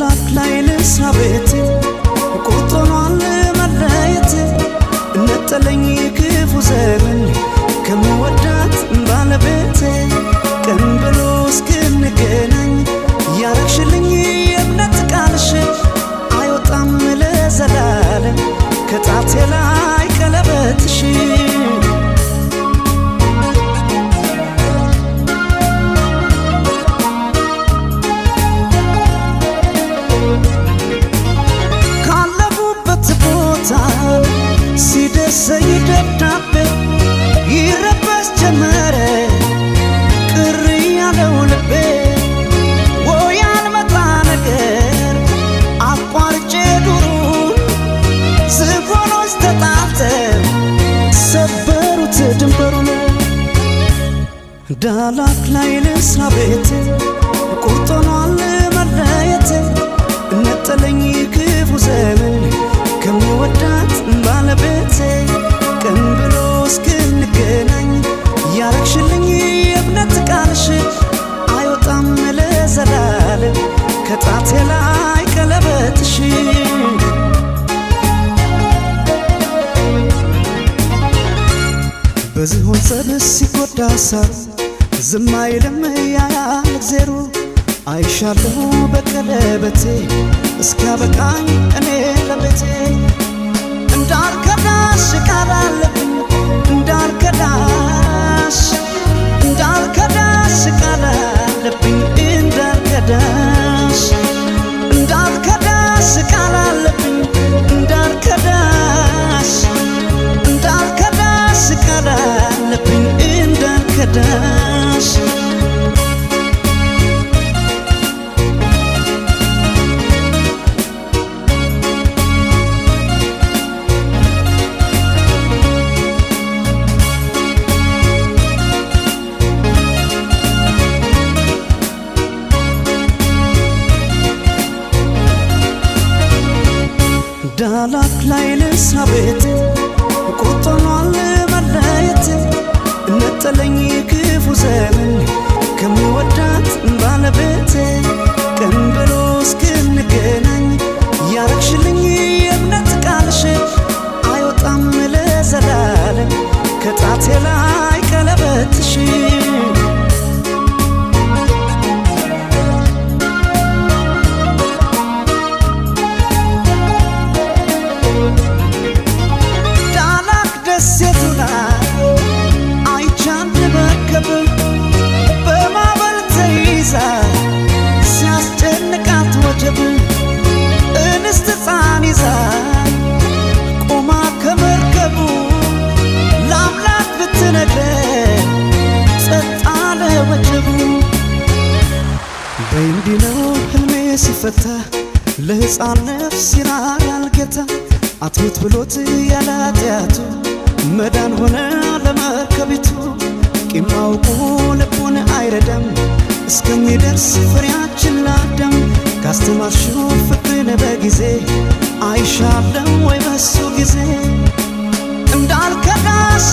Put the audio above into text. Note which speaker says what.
Speaker 1: ዳላክ ላይ ልስራ ቤት፣ ቁርጥ ሆኗል መለየት። ነጠለኝ ክፉ ዘመን ከምወዳት ባለቤቴ። ቀን ብሎ እስክንገናኝ ያረግሽልኝ የእምነት ቃልሽ አይወጣም ለዘላለም ከጣቴ ላይ ቀለበትሽ። ካለፉበት ቦታ ሲደርሰኝ ደብዳቤ ይረበስ ጀመረ ቅር ያለው ልቤ። ወይ ያልመጣ ነገር አቋርጬ ዱሩን፣ ዝሆኖች ተጣልተው ሰበሩት ድንበሩን። ዳላክ ላይ ልስራ ቤት፣ ቁርጥ ሆኗል መለየት። ነጠለኝ ክፉ ዘመን ከምወዳት ባለቤቴ። ቀን ብሎ እስክንገናኝ ያረግሽልኝ የእምነት ቃልሽ አይወጣም ለዘላለም ከጣቴ ላይ ቀለበትሽ። በዝሆን ጸብ ሲጎዳ ሳር ዝም አይልም ያያል እግዜሩ። አይሻለሁ በቀለበቴ እስኪያበቃኝ እኔ ለቤቴ። እንዳልከዳሽ ቃል አለብኝ፣ እንዳልከዳሽ፣ እንዳልከዳሽ ቃል አለብኝ፣ እንዳልከዳሽ፣ እንዳልከዳሽ ቃል አለብኝ፣ እንዳልከዳሽ፣ እንዳልከዳሽ ቃል አለብኝ፣ እንዳልከዳሽ። ዳላክ ላይ ልስራ ቤት፣ ቁርጥ ሆኗል መለየት። ነጠለኝ ክፉ ዘመን ከምወዳት ባለቤቴ። ቀን ብሎ እስክንገናኝ ያረግሽልኝ የእምነት ቃልሽ አይወጣም ለዘላለም ከጣቴ ላይ ቀለበትሽ። ዳላክ ደሴቱ ላይ አይቻን መርከብ በማዕበል ተይዛ ሲያስጨንቃት ወጀብ፣ እንስት ሕፃን ይዛ ቆማ ከመርከቡ ለአምላክ ብትነግረን ጸጥ አለ ወጀቡ። በይ እንዲህ ነው ሕልሜ ሲፈታ፣ ለሕፃን ነፍስ ይራራል ጌታ። አትሙት ብሎት ያለ ኃጢአቱ መዳን ሆነ ለመርከቢቱ። ቂም አውቆ ልቡን አይረዳም እስከሚደርስ ፍሬያችን ላዳም። ካስተማርሽው ፍቅርን በጊዜ አይሻለም ወይ በሱ ጊዜ? እንዳልከዳሽ